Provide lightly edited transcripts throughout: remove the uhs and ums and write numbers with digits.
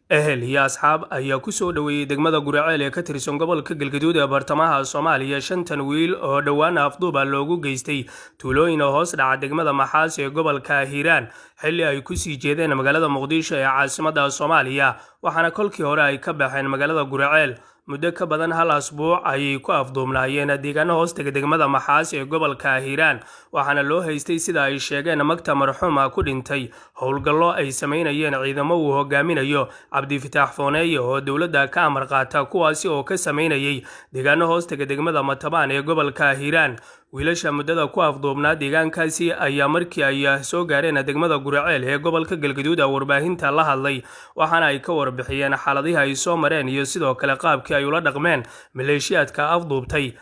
Ehel iyo asxaab ayaa ku soo dhoweeyey degmada Guriceel ee ka tirsan gobolka Galgaduud ee bartamaha Soomaaliya shantan wiil oo dhowaan afduuba loogu geystay tuulooyin oo hoos dhaca degmada Maxaas ee gobolka Hiiraan, xilli ay kusii jeedeen magaalada Muqdisho ee caasimada Soomaaliya. Waxaana kolkii hore ay ka baxeen magaalada Guriceel. Muddo ka badan hal asbuuc ayay ku afduubnaayeen deegaano hoostega degmada Maxaas ee gobolka Hiiraan, waxaana loo haystay, sida ay sheegeen magta marxuuma ku dhintay, howlgallo ay samaynayeen ciidamo uu hogaaminayo Cabdifitaax Fooneeye oo dowladda ka amar qaata, kuwaasi oo ka samaynayay deegaano hoostega degmada Matabaan ee gobolka Hiiraan. Wiilasha muddada ku afduubnaa deegaankaasi ayaa markii ay soo gaareen degmada Guriceel ee gobolka Galgaduud warbaahinta la hadlay, waxaana ay ka warbixiyeen xaaladihii ay soo mareen iyo sidoo kale qaabkii ay ula dhaqmeen maleeshiyaadka afduubtay.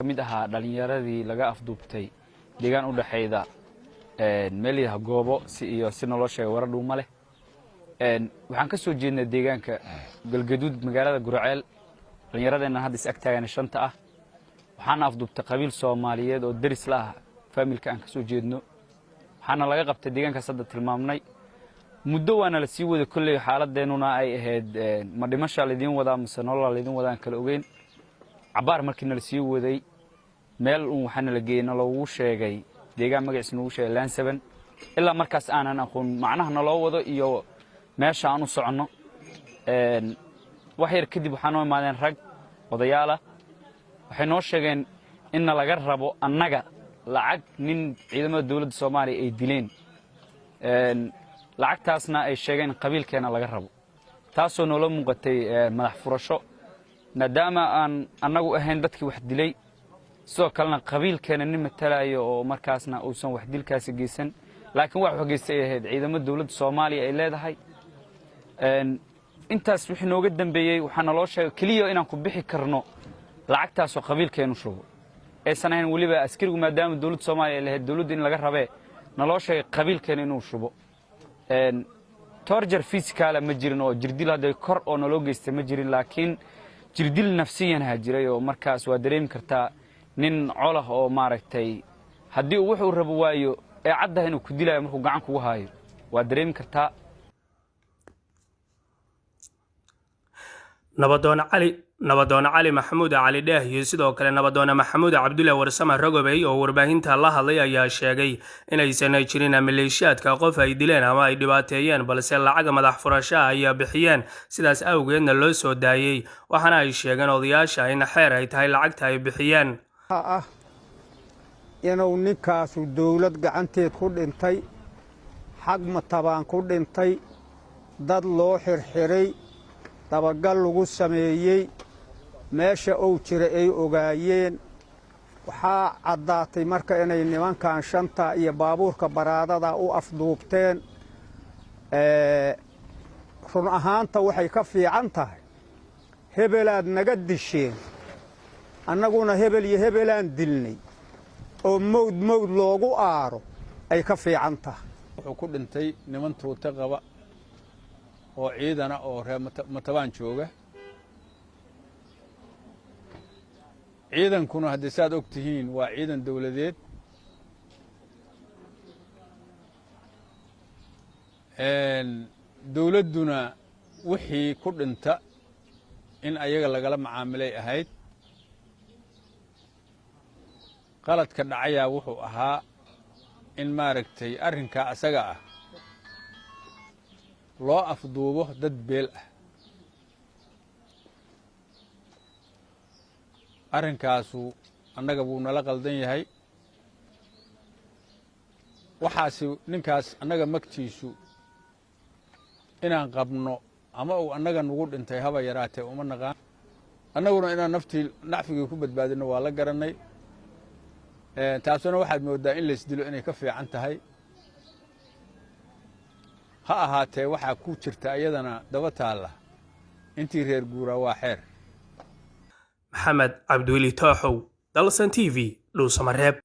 Kamid ahaa dhalinyaradii laga afduubtay deegaan u dhexayda meel yaha Goobo si iyo si naloo sheegay warar dhuuma leh. Waxaan ka soo jeednay deegaanka Galgaduud, magaalada Guriceel. Dhallinyaradeennan hadda is ag taagan shanta ah waxaana afduubtay qabiil Soomaaliyeed oo deris la ah faamilka aan ka soo jeedno. Waxaana laga qabtay deegaankaas hadda tilmaamnay. Muddo waana la sii waday. Kolley xaaladeennuna ay ahayd ma dhimashaa laydiin wadaa mase nololaa laydiin wadaa aan kala ogeyn. Cabbaar markii nala sii waday, meel uun waxaana la geeyey naloogu sheegay deegaan magaciisa noogu sheegay Lanseven. Ilaa markaas aanan aqoon macnaha naloo wado iyo meesha aan u soconno. Wax yar kadib waxaa noo imaadeen rag odayaalah. Waxay noo sheegeen inna laga rabo annaga lacag nin ciidamada dowladda Soomaaliya ay dileen, lacagtaasna ay sheegeen qabiilkeenna laga rabo, taasoo noola muuqatay madax furasho, maadaama aan annagu ahayn dadkii wax dilay, sidoo kalena qabiilkeenna nin matalayo oo markaasna uusan wax dilkaasi geysan, laakiin wax wax geystay ay ahayd ciidamada dowladda Soomaaliya ay leedahay. Intaas wixii nooga dambeeyey, waxaa naloo sheegay keliya inaan ku bixi karno lacagtaasoo qabiilkeenu shubo, aysan ahayn weliba askarigu, maadaama dowladda Soomaaliya ay lahayd dowladdu in laga rabee, naloo sheegay qabiilkeena inuu shubo. Torture physical ah ma jirin oo jirdil hadda kor oo naloo geystay ma jirin, laakiin jirdil nafsiyan ha jiray oo markaas waa dareemi kartaa nin colah oo maaragtay haddii uu wuxuu rabo waayo ee caddaha inuu ku dilayo markuu gacan kugu haayo, waa dareemi kartaa. Nabadoon Cali Maxamuud Cali Dheeh iyo sidoo kale Nabadoone Maxamuud Cabdulle Warsame Rogobey oo warbaahinta la hadlay ayaa sheegay inaysan jirin maleeshiyaadka qof ay dileen ama ay dhibaateeyeen, balse lacag madax furasho ah ay bixiyeen, sidaas awgeedna loo soo daayey. Waxaana ay sheegeen odayaasha in xeer ay tahay lacagta ay bixiyeen. Ah, inuu ninkaasu dawlad gacanteed ku dhintay, xag Matabaan ku dhintay, dad loo xirxiray, dabagal lagu sameeyey, meesha uu jira ay ogaayeen. Waxaa caddaatay marka inay nimankan shanta iyo baabuurka baraadada u afduubteen. Run ahaanta waxay ka fiican tahay hebelaad naga disheen, annaguna hebel iyo hebelaan dilnay oo mawd mawd loogu aaro ay ka fiican tahay. Wuxuu ku dhintay niman tuute qaba oo ciidana oo reer Matabaan jooga. Ciidankuna haddii saad og tihiin waa ciidan dawladeed. Dawladduna wixii ku dhinta in ayaga lagala macaamilay ahayd. Qaladka dhacayaa wuxuu ahaa in maaragtay arrinkaa asaga ah loo afduubo dad beel ah. Arrinkaasu annaga wuu nala qaldan yahay. Waxaasi ninkaas annaga magtiisu inaan qabno ama uu annaga nagu dhintay haba yaraatee uma naqaan. Annaguna inaan naftii nacfigii ku badbaadinno waa la garannay. Taasuna waxaad mooddaa in laysdilo inay ka fiican tahay. Ha ahaatee, waxaa ku jirta iyadana daba taalla intii reer guuraa waa xeer. Maxamed Cabdiweli Tooxow, Dalsan TV, Dhuusamareeb.